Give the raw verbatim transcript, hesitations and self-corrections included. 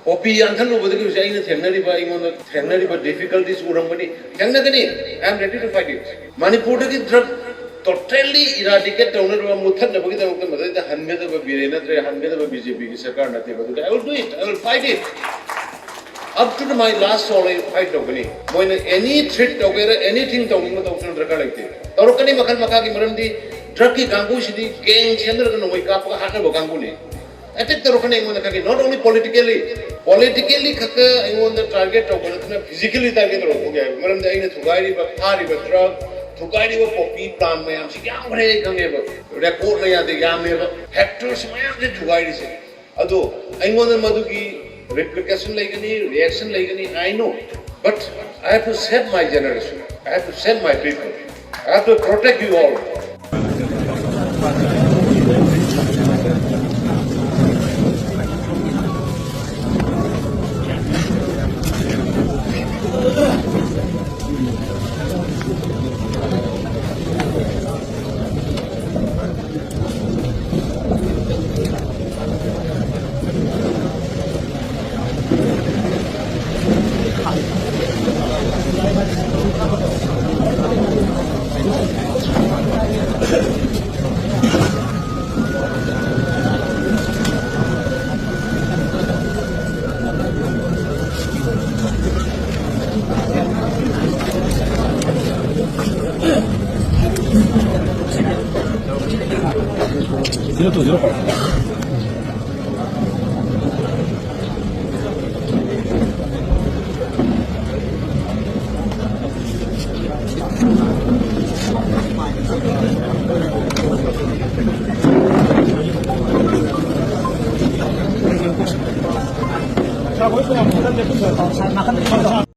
Poppy ꯌꯥꯟꯊꯠꯂꯨꯕꯗꯒꯤ ꯍꯧꯖꯤꯛ ꯑꯩꯅ ꯊꯦꯡꯅꯔꯤꯕ, ꯑꯩꯉꯣꯟꯗ ꯊꯦꯡꯅꯔꯤꯕ difficulties ꯎꯔꯝꯒꯅꯤ꯫ ꯊꯦꯡꯅꯒꯅꯤ꯫ I am ready to fight it. ꯃꯅꯤꯄꯨꯔꯗꯒꯤ drug totally eradicate ꯇꯧꯅꯅꯕ, ꯃꯨꯠꯊꯠꯅꯕꯒꯤꯗꯃꯛꯇ ꯃꯗꯩꯗ ꯍꯟꯒꯗꯕ ꯕꯤꯔꯦꯟ ꯅꯠꯇ꯭ꯔꯦ, ꯍꯟꯒꯗꯕ BJPꯒꯤ ꯁꯔꯀꯥꯔ ꯅꯠꯇꯦ꯫ ꯃꯗꯨꯗꯤ I will do it, I will fight it. Up to my last soul, I fight ꯇꯧꯒꯅꯤ꯫ ꯃꯣꯏꯅ any threat ꯇꯧꯒꯦꯔꯥ, anything ꯇꯧꯅꯤꯡꯕ ꯇꯧꯁꯅꯨ, ꯗꯔꯀꯥꯔ ꯂꯩꯇꯦ꯫ ꯇꯧꯔꯛꯀꯅꯤ ꯃꯈꯜ ꯃꯈꯥꯒꯤ, ꯃꯔꯝꯗꯤ drugꯀꯤ ꯀꯥꯡꯕꯨꯁꯤꯗꯤ gang ꯁꯦꯝꯅꯔꯒ ꯅꯣꯡꯃꯩ ꯀꯥꯞꯄꯒ ꯍꯥꯠꯅꯕ ꯀꯥꯡꯕꯨꯅꯤ꯫ Attack ꯇꯧꯔꯛꯀꯅꯤ ꯑꯩꯉꯣꯟꯗ ꯈꯪꯉꯤ, not only politically. Politically ꯈꯛꯇ ꯑꯩꯉꯣꯟꯗ target ꯇꯧꯕ ꯅꯠꯇꯅ physically target ꯇꯧꯔꯛꯄ ꯌꯥꯏꯕ꯫ ꯃꯔꯝꯗꯤ ꯑꯩꯅ ꯊꯨꯒꯥꯏꯔꯤꯕ, ꯊꯥꯔꯤꯕ drug, ꯊꯨꯒꯥꯏꯔꯤꯕ poppy plant ꯃꯌꯥꯝꯁꯤ ꯌꯥꯝꯈ꯭ꯔꯦ ꯑꯩ ꯈꯪꯉꯦꯕ꯫ Recordꯅ ꯌꯥꯗꯦ, ꯌꯥꯝꯃꯦꯕ꯫ Hectares ꯃꯌꯥꯝꯁꯦ ꯊꯨꯒꯥꯏꯔꯤꯁꯦ꯫ ꯑꯗꯣ ꯑꯩꯉꯣꯟꯗ ꯃꯗꯨꯒꯤ replication ꯂꯩꯒꯅꯤ, reaction ꯂꯩꯒꯅꯤ, I know. But I have to save my generation. I have to save my people. I have to protect you all.